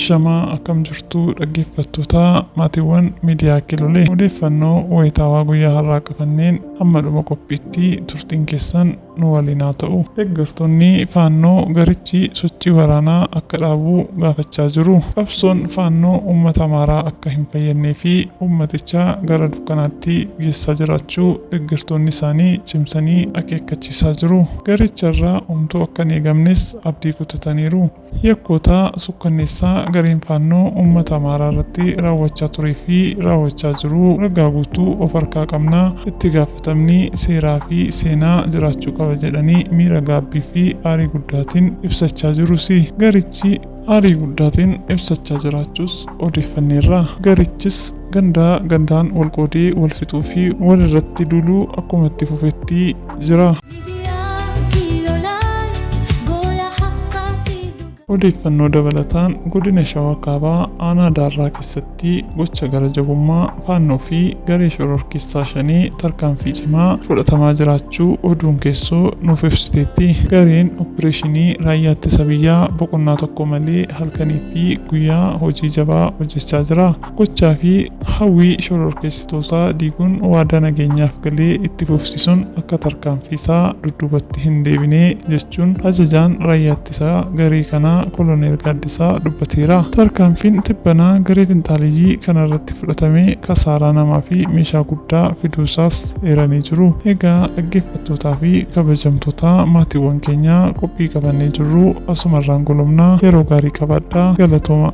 Ashamaa, akkam jirtu dhaggeeffattoota maatiiwwan miidiyaa Kiilolee? Odeeffannoo wayitaawaa guyyaa har'aa qabanneen hamma dhuma qophiitti turtiin keessan nu waliin haa ta'u. Deeggartoonni Faannoo garichi sochii waraanaa akka dhaabu gaafachaa jiru. Qabsoon Faannoo uummata Amaaraa akka hin fayyadnee fi uummaticha gara dukkanaatti geessaa jiraachuu deeggartoonni isaanii cimsanii akeekkachiisaa jiru. Garicharraa homtuu akka hin eegamnes abdii kutataniiru. Yakkoota sukkanneessaa gareen Faannoo uummata Amaaraa irratti raawwachaa turee fi raawwachaa jiru ragaa guutuu of harkaa qabna, itti gaafatamni seeraa fi seenaa jiraachuu qaba jedhanii miira gaabbii fi aarii guddaatiin ibsachaa jirus. Garichi aarii guddaatiin ibsachaa jiraachuus odeeffanneerra. Garichis gandaa gandaan wal qoodee wal fixuu fi wal irratti duuluu akkuma itti fufetti jira. Odeeffannoo dabalataan godina Shawaa Kaabaa aanaa Daarraa keessatti gocha gara jabummaa Faannoo fi garee shororkeessaa Shanee tarkaanfii cimaa fudhatamaa jiraachuu oduun keessoo nuuf ibsiteetti. Gareen oppireeshinii raayyaa ittisa biyyaa boqonnaa tokko malee halkanii fi guyyaa hojii jabaa hojjechaa jira. Gochaa fi hawwii shororkeessitootaa diiguun waadaa nageenyaaf galee itti fufsiisuun akka tarkaanfii isaa dudduubatti hin deebine jechuun ajajaan raayyaa ittisaa garee kanaa Koloneel Gaaddisaa dubbateera. Tarkaanfiin tibbanaa garee finxaaleyyii kanarratti fudhatame kasaaraa namaa fi meeshaa guddaa fiduusaas eeranii jiru. Egaa dhaggeeffattootaa fi kabajamtoota maatiiwwan keenyaa, qophii qabannee jirru asumarraan golomnaa. Yeroo gaarii qabaadhaa. Galatooma.